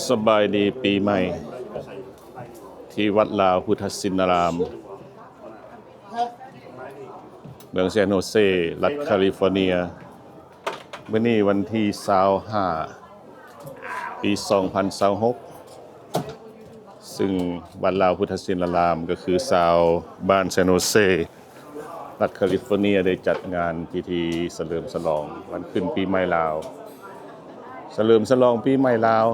ສະບາຍດີປີໃໝ່ ທີ່ວັດລາວພຸດທະຊິນນາລາມ ເມືອງແຊນໂຮເຊ ລັດຄາລິຟໍເນຍ. ມື້ນີ້ວັນທີຊາວຫ້າ ປີສອງພັນຊາວຫົກ ຊຶ່ງວັດລາວພຸດທະຊິນນາລາມ ກໍຄືຊາວບ້ານແຊນໂຮເຊ ລັດຄາລິຟໍເນຍ ໄດ້ຈັດງານພິທີສະເຫຼີມສະຫຼອງວັນຂຶ້ນປີໃໝ່ລາວ. ສະເຫຼີມສະຫຼອງປີໃໝ່ລາວ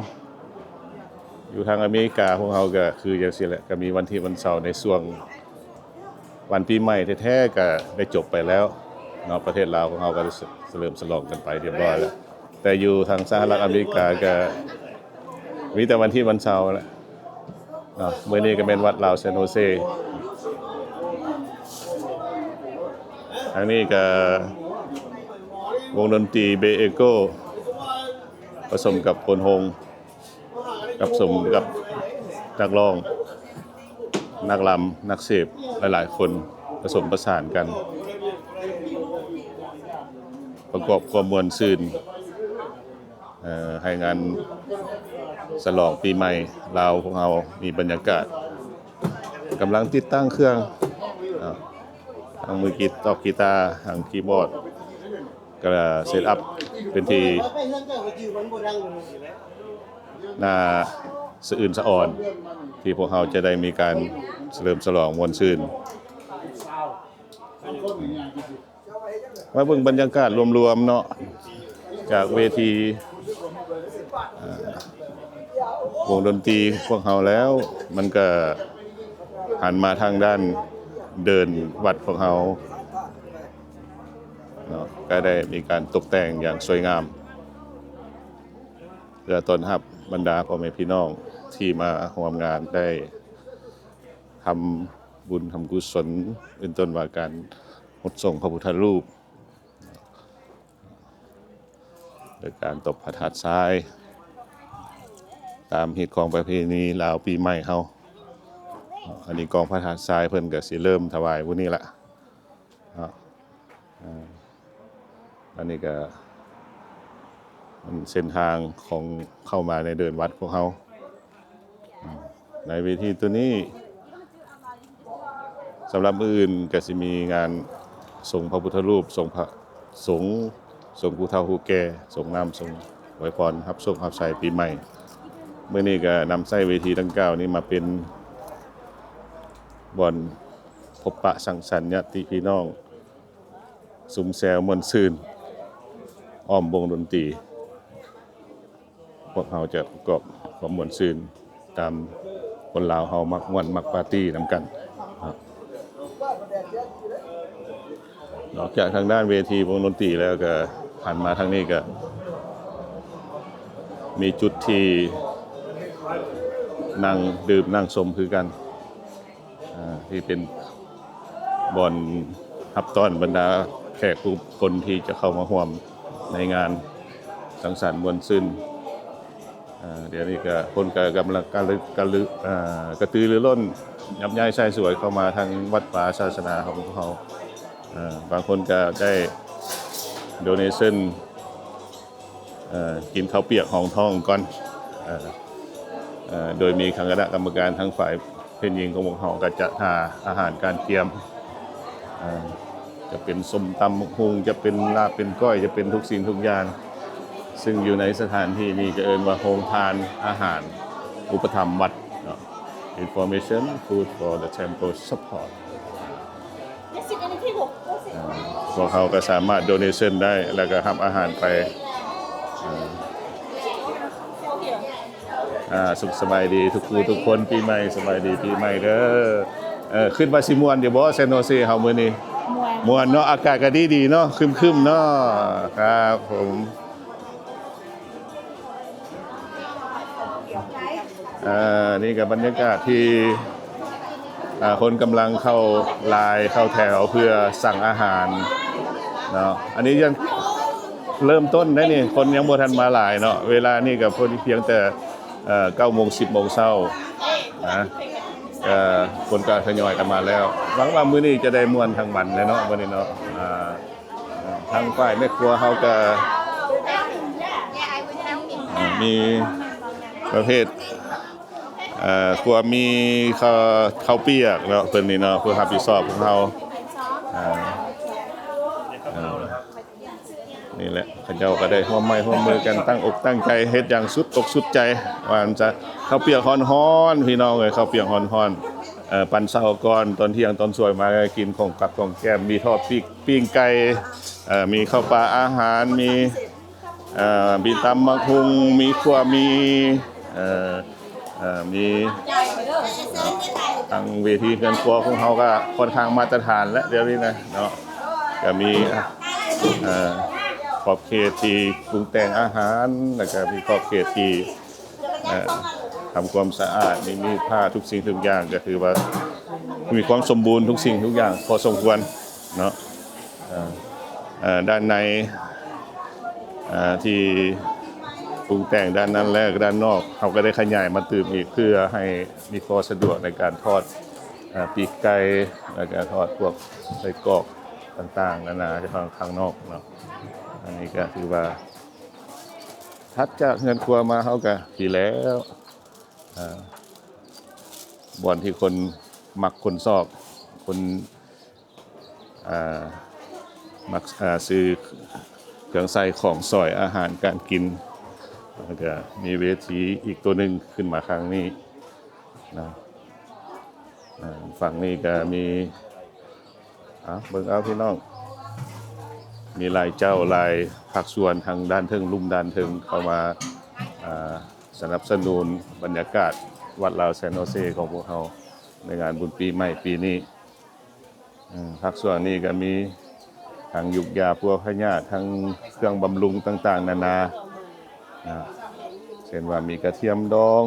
ຢູ່ທາງອາເມລິກາພວກເຮົາກໍຄືຈັ່ງຊີ້ແຫຼະ ກໍມີວັນທິດວັນເສົາໃນຊ່ວງ ວັນປີໃໝ່ແທ້ໆກໍໄດ້ຈົບໄປແລ້ວເນາະ, ປະເທດລາວຂອງເຮົາກໍໄດ້ສະເຫຼີມສະຫຼອງກັນໄປຮຽບຮ້ອຍແລ້ວ, ແຕ່ຢູ່ທາງສະຫະລັດອາເມລິກາກໍມີແຕ່ວັນທິດວັນເສົາແຫຼະເນາະ. ມື້ນີ້ກໍແມ່ນວັດລາວແຊນໂຮເຊ, ທາງນີ້ກໍວົງດົນຕີເບເອໂກ ປະສົມກັບໂພນໂຮງ ກັບສົມກັບນັກຮ້ອງ ນັກລຳ ນັກເສບຫຼາຍໆຄົນ ປະສົມປະສານກັນ ປະກອບຄວາມມ່ວນຊື່ນ ເອີ ໃຫ້ງານສະຫຼອງປີໃໝ່ລາວຂອງເຮົາມີບັນຍາກາດ. ກຳລັງຕິດຕັ້ງເຄື່ອງ ເອົາ ທັງມືກີຕອກກີຕາ ທັງຄີບອດ ກໍເຊັດອັບເປັນທີ່ໜ້າສະອືນສະອອນ ທີ່ພວກເຮົາຈະໄດ້ມີການສະເຫຼີມສະຫຼອງມ່ວນຊື່ນ. ມາເບິ່ງບັນຍາກາດລວມໆເນາະ ຈາກເວທີ ເອີ ວົງດົນຕີພວກເຮົາແລ້ວ ມັນກໍຫັນມາທາງດ້ານເດີ່ນວັດພວກເຮົາເນາະ ກໍໄດ້ມີການຕົກແຕ່ງຢ່າງສວຍງາມ ເພື່ອຕ້ອນຮັບບັນດາພໍ່ແມ່ພີ່ນ້ອງທີ່ມາຮ່ວມງານ ໄດ້ທຳບຸນທຳກຸສົນ ເປັນຕົ້ນວ່າການຫົດສົງພະພຸດທະຮູບ ແລະ ການຕົບພະທາດຊາຍ ຕາມຮີດຄອງປະເພນີລາວປີໃໝ່ເຮົາ. ອັນນີ້ກອງພະທາດຊາຍເພິ່ນກໍຊິເລີ່ມຖວາຍມື້ນີ້ລະເນາະ. ອາ ອັນນີ້ກໍເປັນເສັ້ນທາງຂອງເຂົ້າມາໃນເດີ່ນວັດພວກເຮົາ. ໃນເວທີໂຕນີ້ ສຳລັບມື້ອື່ນກໍຊິມີງານສົງພະພຸດທະຮູບ ສົງພະສົງ ສົງຜູ້ເຖົ້າຜູ້ແກ່ ສົງນ້ຳ ສົງອວຍພອນຮັບໂຊກຮັບໄຊປີໃໝ່. ມື້ນີ້ກໍນຳໃຊ້ເວທີດັ່ງກ່າວນີ້ມາເປັນບ່ອນພົບປະສັງສັນຍາດຕິພີ່ນ້ອງ ຊຸມແຊວມ່ວນຊື່ນ ອ້ອມວົງດົນຕີ. ພວກເຮົາຈະປະກອບຄວາມມ່ວນຊື່ນຕາມຄົນລາວເຮົາມັກມ່ວນມັກປາຕີ້ນຳກັນເນາະ. ນອກຈາກທາງດ້ານເວທີວົງດົນຕີແລ້ວ ກໍຫັນມາທາງນີ້ກໍມີຈຸດທີ່ນັ່ງດື່ມນັ່ງຊົມຄືກັນ. ອ່າ ທີ່ເປັນບ່ອນຮັບຕ້ອນບັນດາແຂກຜູ້ຄົນທີ່ຈະເຂົ້າມາຮ່ວມໃນງານສັງສັນມ່ວນຊື່ນ. ອ່າ ດຽວນີ້ກໍຄົນກໍກຳລັງກະລື ກະລື ອ່າ ກະຕືລືລົ້ນ ຍັບຍ້າຍຊາຍສວຍເຂົ້າມາທາງວັດວາສາສະໜາຂອງພວກເຮົາ. ອ່າ ບາງຄົນກໍໄດ້ໂດເນເຊິນ ເອີ ກິນເຂົ້າປຽກຮອງທ້ອງກ່ອນ ເອີ ເອີ ໂດຍມີທາງຄະນະກຳມະການທາງຝ່າຍເພນຍິງຂອງພວກເຮົາກໍຈະຫາອາຫານການກຽມ ເອີ ຈະເປັນສົ້ມຕຳບັກຫຸ່ງ ຈະເປັນລາບເປັນກ້ອຍ ຈະເປັນທຸກສິ່ງທຸກຢ່າງ ຊຶ່ງຢູ່ໃນສະຖານທີ່ນີ້ກໍເອີ້ນວ່າໂຮງທານອາຫານອຸປະຖຳວັດເນາະ. Information, food for the temple support. ອ່າ ພວກເຮົາກໍສາມາດໂດເນເຊິນໄດ້ ແລ້ວກໍຮັບອາຫານໄປ. ອ່າ ອ່າ ສຸກສະບາຍດີທຸກຜູ້ທຸກຄົນ ປີໃໝ່ ສະບາຍດີປີໃໝ່ເດີ. ເອີ ຄິດວ່າຊິມ່ວນຢູ່ບໍ່ ແຊນໂຮເຊເຮົາມື້ນີ້? ມ່ວນ ມ່ວນເນາະ, ອາກາດກໍດີໆເນາະ, ຄຶ້ມໆເນາະ. ຄັບຜົມ. ອ່າ ນີ້ກໍບັນຍາກາດທີ່ ອ່າ ຄົນກຳລັງເຂົ້າລາຍເຂົ້າແຖວເພື່ອສັ່ງອາຫານເນາະ. ອັນນີ້ຍັງເລີ່ມຕົ້ນໄດ໋ນີ້, ຄົນຍັງບໍ່ທັນມາຫຼາຍເນາະ. ເວລານີ້ກໍພໍດີພຽງແຕ່ ເອີ ເກົ້າໂມງ ສິບໂມງເຊົ້ານະ, ເອີ ຄົນກໍທະຍອຍກັນມາແລ້ວ. ຫວັງວ່າມື້ນີ້ຈະໄດ້ມ່ວນທັງວັນແຫຼະເນາະ ມື້ນີ້ເນາະ. ອ່າ ທາງຝ່າຍແມ່ຄົວເຮົາກໍ ເອີ ມີ ປະເພດ ເອີ ຄົວມີເຂົ້າ ເຂົ້າປຽກເນາະ ເພິ່ນນີ້ເນາະ ຜູ້ຮັບຜິດຊອບຂອງເຮົາ ເອີ ເອີ ນີ້ແຫຼະ ເຂົາເຈົ້າກໍໄດ້ຮ່ວມໄມ້ຮ່ວມມືກັນ ຕັ້ງອົກຕັ້ງໃຈເຮັດຢ່າງສຸດອົກສຸດໃຈ ວ່າມັນຈະ ເຂົ້າປຽກຮ້ອນໆ ພີ່ນ້ອງເອີຍ ເຂົ້າປຽກຮ້ອນໆ ເອີ ປັນເຊົາກ່ອນ ຕອນທ່ຽງຕອນສວຍມາກໍກິນຂອງກັບຂອງແກ້ມ ມີທອດປີກ ປີ້ງໄກ່ ເອີ ມີເຂົ້າປາອາຫານ ມີ ເອີ ມີຕຳບັກຫຸ່ງ ມີຂົ້ວໝີ່ ເອີ ເອີ ມີ ເນາະ ທາງເວທີເຮືອນຄົວຂອງເຮົາກໍຄ່ອນຂ້າງມາດຕະຖານແຫຼະ ດຽວນີ້ນະເນາະ ກໍມີ ເອີ ຂອບເຂດທີ່ປຸງແຕ່ງອາຫານ ແລ້ວກໍມີຂອບເຂດທີ່ ເອີ ທຳຄວາມສະອາດ ມີ ມີຜ້າທຸກສິ່ງທຸກຢ່າງ ກໍຖືວ່າມີຄວາມສົມບູນທຸກສິ່ງທຸກຢ່າງພໍສົມຄວນເນາະ ເອີ ເອີ ດ້ານໃນ ເອີ ທີ່ປຸງແຕ່ງດ້ານນັ້ນແລ້ວ ດ້ານນອກເຮົາກໍໄດ້ຂະຫຍາຍມາຕື່ມອີກ ເພື່ອໃຫ້ມີຄວາມສະດວກໃນການທອດ ເອີ ປີກໄກ່ ແລ້ວກໍທອດພວກໄສ້ກອກຕ່າງໆນານາ ທາງ ທາງນອກເນາະ ອັນນີ້ກໍຖືວ່າ ຖັດຈາກເຮືອນຄົວມາ ເຮົາກໍທີ່ແລ້ວ ເອີ ບ່ອນທີ່ຄົນມັກຄົນຊອກ ຄົນ ເອີ ມັກ ເອີ ຊື້ເຄື່ອງໃຊ້ຂອງສອຍອາຫານການກິນ ແລ້ວກໍມີເວທີອີກຕົວໜຶ່ງຂຶ້ນມາຂ້າງນີ້ນະ ເອີ ຝັ່ງນີ້ກໍມີ ເອົາ ເບິ່ງເອົາພີ່ນ້ອງ ມີຫຼາຍເຈົ້າຫຼາຍພາກສ່ວນ ທັງດ້ານເທິງລຸ່ມດ້ານເທິງ ເຂົ້າມາ ເອີ ສະໜັບສະໜູນບັນຍາກາດວັດລາວແຊນໂຮເຊຂອງພວກເຮົາ ໃນງານບຸນປີໃໝ່ປີນີ້. ເອີ ພາກສ່ວນນີ້ກໍມີທັງຢູກຢາປົວພະຍາດ ທັງເຄື່ອງບຳລຸງຕ່າງໆນານາ ນະ ເຊັ່ນວ່າມີກະທຽມດອງ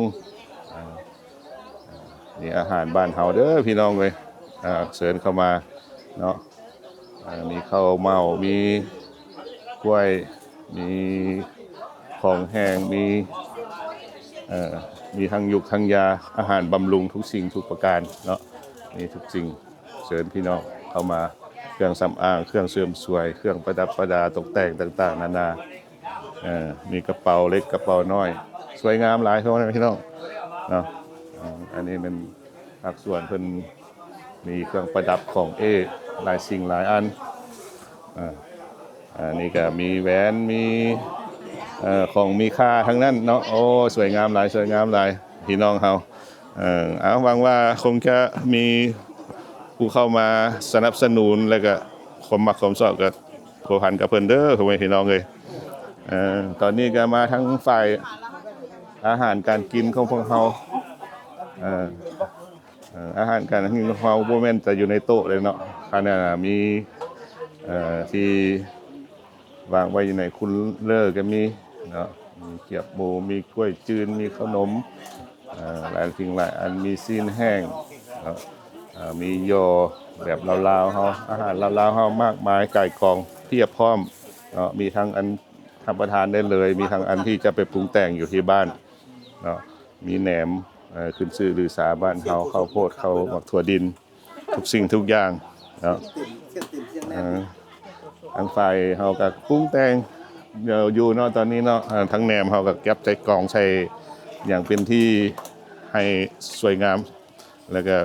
ເອີ ເອີ ມີອາຫານບ້ານເຮົາເດີພີ່ນ້ອງເອີຍ ເຊີນເຂົ້າມາເນາະ ເອີ ມີເຂົ້າເໝົາ ມີກ້ວຍ ມີຂອງແຫ້ງ ມີ ເອີ ມີທັງຢູກທັງຢາ ອາຫານບຳລຸງທຸກສິ່ງທຸກປະການເນາະ ມີທຸກສິ່ງ ເຊີນພີ່ນ້ອງເຂົ້າມາ ເຄື່ອງສຳອາງ ເຄື່ອງເສີມສວຍ ເຄື່ອງປະດັບປະດາຕົກແຕ່ງຕ່າງໆນານາ ເອີ ມີກະເປົາເລັກກະເປົານ້ອຍ ສວຍງາມຫຼາຍ ພໍ່ແມ່ພີ່ນ້ອງເນາະ ເອີ ອັນນີ້ແມ່ນພາກສ່ວນເພິ່ນ ມີເຄື່ອງປະດັບຂອງເອ້ ຫຼາຍສິ່ງຫຼາຍອັນ ເອີ ອັນນີ້ກໍມີແຫວນ ມີ ເອີ ຂອງມີຄ່າທັງນັ້ນເນາະ ໂອ້ ສວຍງາມຫຼາຍ ສວຍງາມຫຼາຍ ພີ່ນ້ອງເຮົາ ເອີ ເອົາ ຫວັງວ່າຄົງຈະມີຜູ້ເຂົ້າມາສະໜັບສະໜູນ ແລ້ວກໍຄວາມມັກຄວາມຊອບກໍພົວພັນກັບເພິ່ນເດີ ພໍ່ແມ່ພີ່ນ້ອງເອີຍ ເອີ ຕອນນີ້ກໍມາທາງຝ່າຍອາຫານການກິນຂອງພວກເຮົາ ເອີ ເອີ ອາຫານການກິນຂອງເຮົາບໍ່ແມ່ນແຕ່ຢູ່ໃນໂຕະເດ້ເນາະ ຂະໜາດມີ ເອີ ທີ່ວາງໄວ້ຢູ່ໃນຄູລເລີກໍມີເນາະ ມີກຽບໝູ ມີກ້ວຍຈືນ ມີເຂົ້າໜົມ ເອີ ຫຼາຍສິ່ງຫຼາຍອັນ ມີຊີ້ນແຫ້ງເນາະ ເອີ ມີຍໍ່ແບບລາວໆເຮົາ ອາຫານລາວໆເຮົາມາກມາຍກ່າຍກອງພຽບພ້ອມເນາະ ມີທັງອັນຮັບປະທານໄດ້ເລີຍ ມີທັງອັນທີ່ຈະໄປປຸງແຕ່ງຢູ່ທີ່ບ້ານເນາະ ມີແໜມ ເອີ ຂຶ້ນຊື່ລືສາບ້ານເຮົາ ເຂົ້າໂພດ ເຂົ້າໝາກຖົ່ວດິນ ທຸກສິ່ງທຸກຢ່າງເນາະ ເອີ ທາງຝ່າຍເຮົາກໍປຸງແຕ່ງຢູ່ເນາະ ຕອນນີ້ເນາະ ເອີ ທາງແໜມເຮົາກໍເກັບໃສ່ກອງໃສ່ຢ່າງເປັນທີ່ໃຫ້ສວຍງາມ ແລ້ວກໍ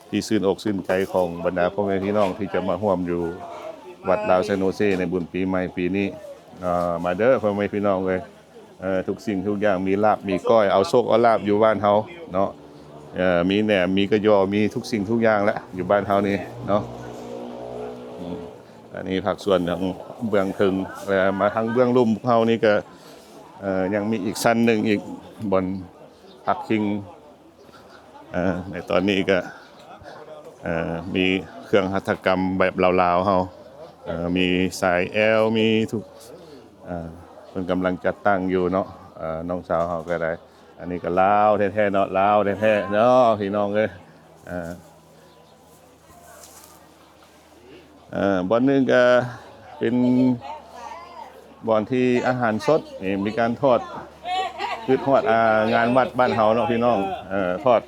ທີ່ຊື່ນອົກຊື່ນໃຈຂອງບັນດາພໍ່ແມ່ພີ່ນ້ອງທີ່ຈະມາຮ່ວມຢູ່ວັດລາວແຊນໂຮເຊໃນບຸນປີໃໝ່ປີນີ້ ເອີ ມາເດີພໍ່ແມ່ພີ່ນ້ອງເອີຍ ເອີ ທຸກສິ່ງທຸກຢ່າງ ມີລາບມີກ້ອຍ ເອົາໂຊກເອົາລາບຢູ່ບ້ານເຮົາເນາະ ເອີ ມີແໜມ ມີກະຍໍ່ ມີທຸກສິ່ງທຸກຢ່າງແຫຼະ ຢູ່ບ້ານເຮົານີ້ເນາະ ອືມ ອັນນີ້ພາກສ່ວນທາງເບື້ອງເທິງ ແລະ ມາທາງເບື້ອງລຸ່ມເຮົານີ້ກໍ ເອີ ຍັງມີອີກຊັ້ນໜຶ່ງອີກ ບ່ອນພັກພິງ ເອີ ໃນຕອນນີ້ກໍ ເອີ ມີເຄື່ອງຫັດຖະກຳແບບລາວໆເຮົາ ເອີ ມີສາຍແອວ ມີທຸກ ເອີ ເພິ່ນກຳລັງຈັດຕັ້ງຢູ່ເນາະ ເອີ ນ້ອງສາວເຮົາກໍໄດ້ ອັນນີ້ກໍລາວແທ້ໆເນາະ ລາວແທ້ໆເນາະ ພີ່ນ້ອງເອີຍ ເອີ ເອີ ບ່ອນໜຶ່ງກໍເປັນບ່ອນທີ່ອາຫານສົດ ນີ້ມີການທອດ ຄຶດຮອດ ອ່າ ງານວັດບ້ານເຮົາເນາະພີ່ນ້ອງ ເອີ ທອດ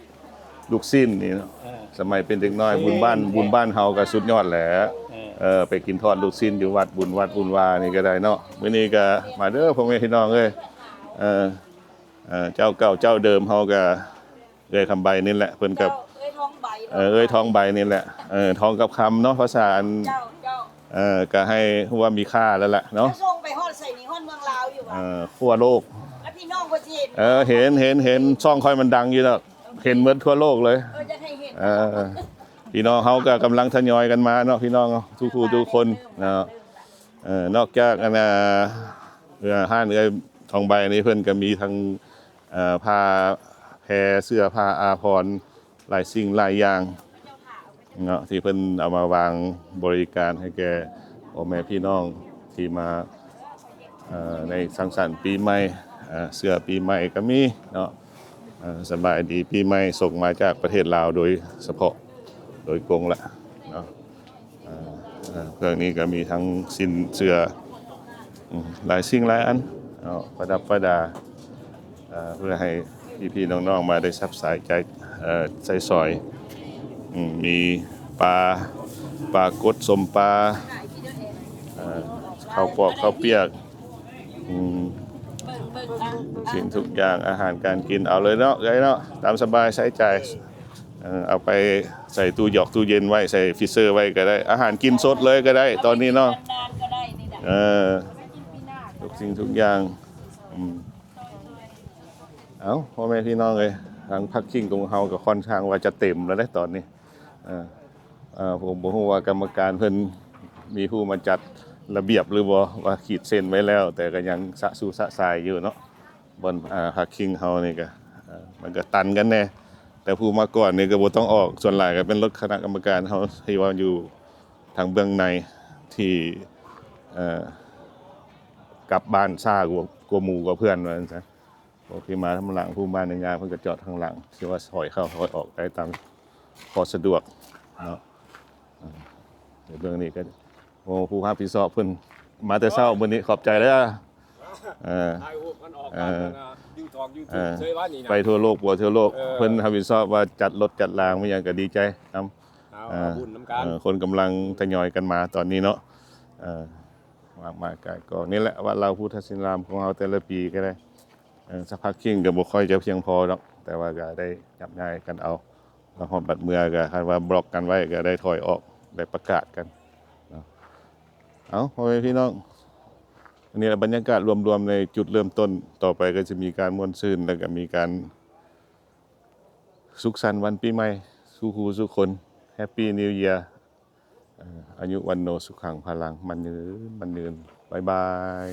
ລູກຊີ້ນນີ້ເນາະ ເອີ ສະໄໝເປັນເດັກນ້ອຍ ບຸນບ້ານ ບຸນບ້ານເຮົາກໍສຸດຍອດແຫຼະ ເອີ ເອີ ໄປກິນທອດລູກຊີ້ນຢູ່ວັດ ບຸນວັດບຸນວານີ້ກໍໄດ້ເນາະ ມື້ນີ້ກໍມາເດີພໍ່ແມ່ພີ່ນ້ອງເອີຍ ເອີ ເອີ ເຈົ້າເກົ່າເຈົ້າເດີມເຮົາກໍເອື້ອຍຄຳໃບນີ້ແຫຼະ ເພິ່ນກໍ ເຈົ້າ ເອື້ອຍທອງໃບ ເອີ ເອື້ອຍທອງໃບນີ້ແຫຼະ ເອີ ທອງກັບຄຳເນາະ ພາສາອັນ ເຈົ້າ ເຈົ້າ ເອີ ກໍໃຫ້ຮູ້ວ່າມີຄ່າແລ້ວລະເນາະ ເຈົ້າສົ່ງໄປຮອດໃສນີ້ ຮອດເມືອງລາວຢູ່ຫວາ? ເອີ ທົ່ວໂລກ ແລ້ວພີ່ນ້ອງເພິ່ນຊິເຫັນ ເອີ ເຫັນ ເຫັນ ເຫັນ ຊ່ອງຂ້ອຍມັນດັງຢູ່ດອກ ເຫັນໝົດທົ່ວໂລກເລີຍ ເອີ ຢາກໃຫ້ເຫັນ ເອີ ພີ່ນ້ອງເຮົາກໍກຳລັງທະຍອຍກັນມາເນາະ ພີ່ນ້ອງທຸກຜູ້ທຸກຄົນເນາະ ເອີ ນອກຈາກອັນນ່າ ເອີ ຮ້ານເອື້ອຍທອງໃບນີ້ ເພິ່ນກໍມີທັງ ເອີ ຜ້າແພ ເສື້ອຜ້າອາພອນ ຫຼາຍສິ່ງຫຼາຍຢ່າງເນາະ ທີ່ເພິ່ນເອົາມາວາງບໍລິການໃຫ້ແກ່ພໍ່ແມ່ພີ່ນ້ອງທີ່ມາ ເອີ ໃນສັງສັນປີໃໝ່ ເອີ ເສື້ອປີໃໝ່ກໍມີເນາະ ເອີ ສະບາຍດີປີໃໝ່ ສົ່ງມາຈາກປະເທດລາວໂດຍສະເພາະ ໂດຍກົງລະເນາະ. ເອີ ເອີ ເຄື່ອງນີ້ກໍມີທັງສິ້ນເສື້ອ ອືມ ຫຼາຍສິ່ງຫຼາຍອັນເນາະ ປະດັບປະດາ ເອີ ເພື່ອໃຫ້ພີ່ໆນ້ອງໆມາໄດ້ຊັບສາຍໃຈ ເອີ ໃຊ້ສອຍ ອືມ ມີປາ ປາກົດ ສົ້ມປາ ເອີ ເຂົ້າປອກເຂົ້າປຽກ ອືມ ເບິ່ງໆ ເອົາ ສິ່ງທຸກຢ່າງ ອາຫານການກິນ ເອົາເລີຍເນາະ ເອື້ອຍເນາະ ຕາມສະບາຍໃຊ້ຈ່າຍ. ເອີ ເອົາໄປໃສ່ຕູ້ຢອກຕູ້ເຢັນໄວ້ ໃສ່ຟຣີເຊີໄວ້ກໍໄດ້ ອາຫານກິນສົດເລີຍກໍໄດ້ຕອນນີ້ເນາະ ເອີ ທຸກສິ່ງທຸກຢ່າງ ອືມ ເອົ້າ ພໍ່ແມ່ພີ່ນ້ອງເອີຍ ທາງພາກຄິງຂອງເຮົາກໍຄ່ອນຂ້າງວ່າຈະເຕັມແລ້ວເດ້ຕອນນີ້ ເອີ ເອີ ຜົມບໍ່ຮູ້ວ່າກຳມະການເພິ່ນມີຜູ້ມາຈັດລະບຽບຫຼືບໍ່ ວ່າຂີດເສັ້ນໄວ້ແລ້ວ ແຕ່ກໍຍັງສະຊຸສະຊາຍຢູ່ເນາະ. ບ່ອນ ອາ ພາກຄິງເຮົານີ້ກະ ອາ ມັນກະຕັນກັນແດ່ ແຕ່ຜູ້ມາກ່ອນນີ້ກະບໍ່ຕ້ອງອອກ ສ່ວນຫຼາຍກະເປັນລົດຄະນະກຳມະການເຮົາທີ່ວ່າຢູ່ທາງເບື້ອງໃນ ທີ່ ເອີ ກັບບ້ານຊ້າກວ່າ ກວ່າໝູ່ກວ່າເພື່ອນວ່າຊັ້ນຊະ. ພວກທີ່ມາທາງຫຼັງ ຜູ້ມາໃນງານເພິ່ນກະຈອດທາງຫຼັງ ທີ່ວ່າຖອຍເຂົ້າຖອຍອອກໄດ້ຕາມພໍສະດວກເນາະ. ອາ ໃນເບື້ອງນີ້ກະ ໂອ້ ຜູ້ຮັບຜິດຊອບເພິ່ນມາແຕ່ເຊົ້າມື້ນີ້ ຂອບໃຈເດີ. ເອີ ຖ່າຍຮູບກັນອອກ ເອີ ຢູ່ທອກຢູ່ ເອີ ເຊີຍວ່ານີ້ນະ ໄປທົ່ວໂລກ ທົ່ວໂລກ ເອີ ເພິ່ນຮັບຜິດຊອບວ່າຈັດລົດຈັດລາງ ມີຫຍັງກໍດີໃຈນຳ ເອົາ ເອີ ເອົາບຸນນຳກັນ ເອີ ຄົນກຳລັງທະຍອຍກັນມາຕອນນີ້ເນາະ ເອີ ມາກມາຍກາຍກອງ ນີ້ແຫຼະ ວັດລາວພຸດທະສິລາມຂອງເຮົາແຕ່ລະປີກໍໄດ້ ເອີ ສະພາກຄິງກໍບໍ່ຄ່ອຍຈະພຽງພໍດອກ ແຕ່ວ່າກໍໄດ້ຍັບຍ້າຍກັນເອົາ ມາຮອດບັດເມືອກໍຄັນວ່າບລັອກກັນໄວ້ກໍໄດ້ຖອຍອອກ ໄດ້ປະກາດກັນເນາະ. ເອົາ ພໍ່ແມ່ພີ່ນ້ອງ ອັນນີ້ລະບັນຍາກາດລວມໆໃນຈຸດເລີ່ມຕົ້ນ ຕໍ່ໄປກໍຈະມີການມ່ວນຊື່ນ ແລ້ວກໍມີການສຸກສັນວັນປີໃໝ່ສູ່ຄູ່ສູ່ຄົນ Happy New Year ເອີ ອາຍຸວັນໂນສຸຂັງພະລັງ ໝັ້ນຍືນ ໝັ້ນຍືນ ບາຍບາຍ.